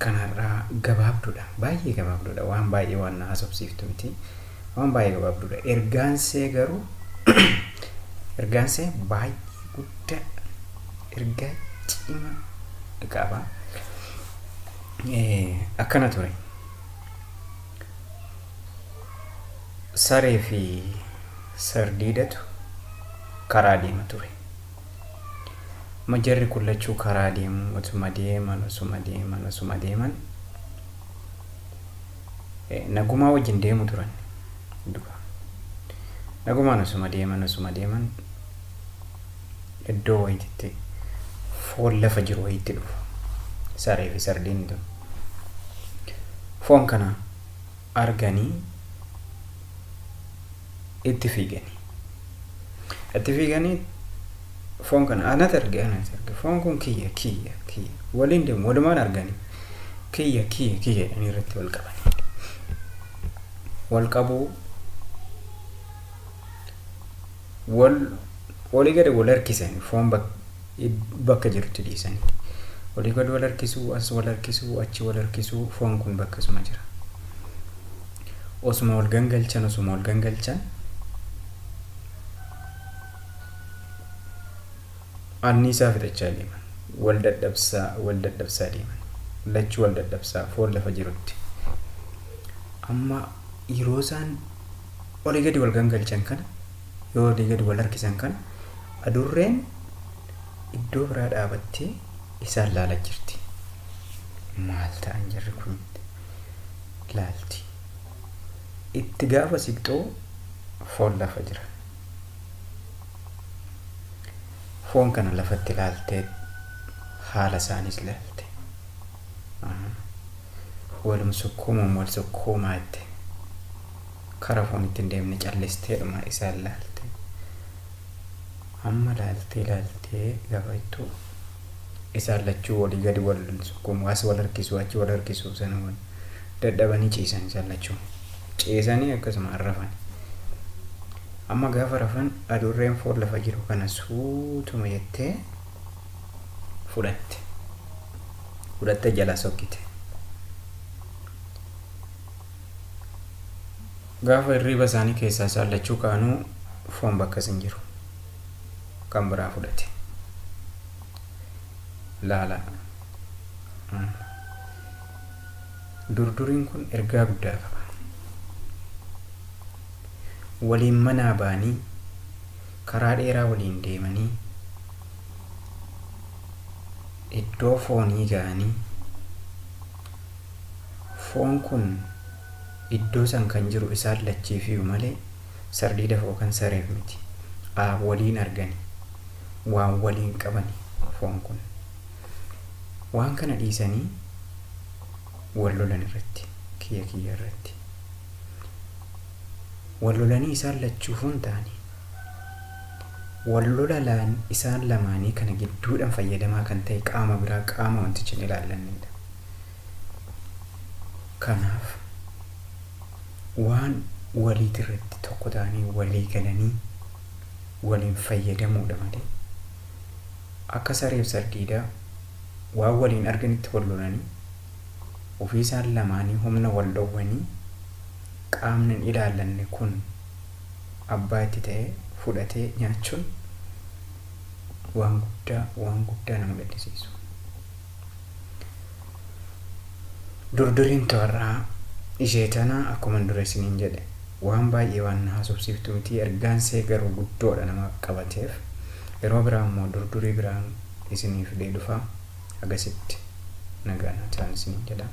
Kanarraa gabaabduudha. Baay'ee gabaabduudha. Waan baay'ee waan na haasofsiiftu miti. Waan baay'ee gabaabduudha. Ergaansee garuu ergaansee baay'ee guddaa ergaa cimaa qaba. Akkana ture. Saree fi sardiidatu karaa deema ture. Amma jarri kun lachuu karaa deemu osuma deeman osuma deeman osuma deeman nagumaa wajjin deemu turan dura. Nagumaan osuma deeman osuma deeman iddoo wayiititti foon lafa jiru wayiitti dhufu. Saree fi sardiin tun. Foon kana arganii itti fiiganii. Itti fiiganii foon kana anatu arge anatu arge foon kun kiyya kiyya kiyya waliin deemu walumaan arganii kiyya kiyya kiyya jedhanii irratti wal qabanii. Wal qabuu wal walii gadi wal harkisanii foon bakka jirutti dhiisanii. Walii gadi wal harkisuu as wal harkisuu achi wal harkisuu foon kun bakkasuma jira. Osuma wal gangalchan osuma wal gangalchan anniisaa fixachaa deeman. Wal dadhabsaa wal dadhabsaa deeman. Lachuu wal dadhabsaa foon lafa jirutti. Amma yeroo isaan olii gadi wal gangalchan kana yoo olii gadi wal harkisan kana adurreen iddoo biraa dhaabattee isaan laalaa jirti. Maal ta'an jarri kun laalti. Itti gaafa siqxoo foon lafa jira. Foon kana lafatti ilaaltee haala isaaniis ilaalte. Walum sukkuumuun wal sukkuumaa itti kara foon itti hin deemne callisteedhuma isaan laalte. Amma laaltee laaltee gaafa jettu isaan lachuu walii gadi wal sukkuumu as wal harkisu achi wal harkisu sana wal dadhabanii ciisan isaan lachuu. Ciisanii akkasuma rafan. Amma gaafa rafan adurreen foon lafa jiru kana suutuma jettee fudhatte. Fudhattee jalaa sokkite. Gaafa hirriiba isaanii keessaa isaan lachuu ka'anuu foon bakkas hin jiru. Kan biraa fudhate. Laala. Durduriin kun ergaa guddaa qaba. Waliin manaa ba'anii karaa dheeraa waliin deemanii iddoo foonii ga'anii foon kun iddoo san kan jiru isaan lachiifiyu malee sardiidaf yookaan sareef miti. Waliin argani. Waan waliin qabani foon kun. Waan kana dhiisanii wal lolan irratti kiyya kiyya irratti. Wal lolanii isaan lachuufuu hin taane. Wal lola isaan lamaanii kana gidduudhaan fayyadamaa kan ta'e qaama biraa qaama wantichi hin ilaallannedha. Kanaaf waan waliit irratti tokko ta'anii walii galanii waliin fayyadamuudha malee akka sareef sardiidaa waan waliin arganitti wal lolanii ofii isaan lamaanii humna wal dhowwanii qaamni hin ilaallanne kun abbaa itti ta'ee fudhatee nyaachuun waan guddaa waan guddaa nama gaddisiisu. Durduriin to'arraa ishee tana akkuma dura isiniin jedhe waan baay'ee waan na haasofsiiftu miti ergaan see garuu guddoodha nama qabateef yeroo biraa immoo durdurii biraan isinii fidee dhufa agasitti nagaa naa ta'an isiniin jedha.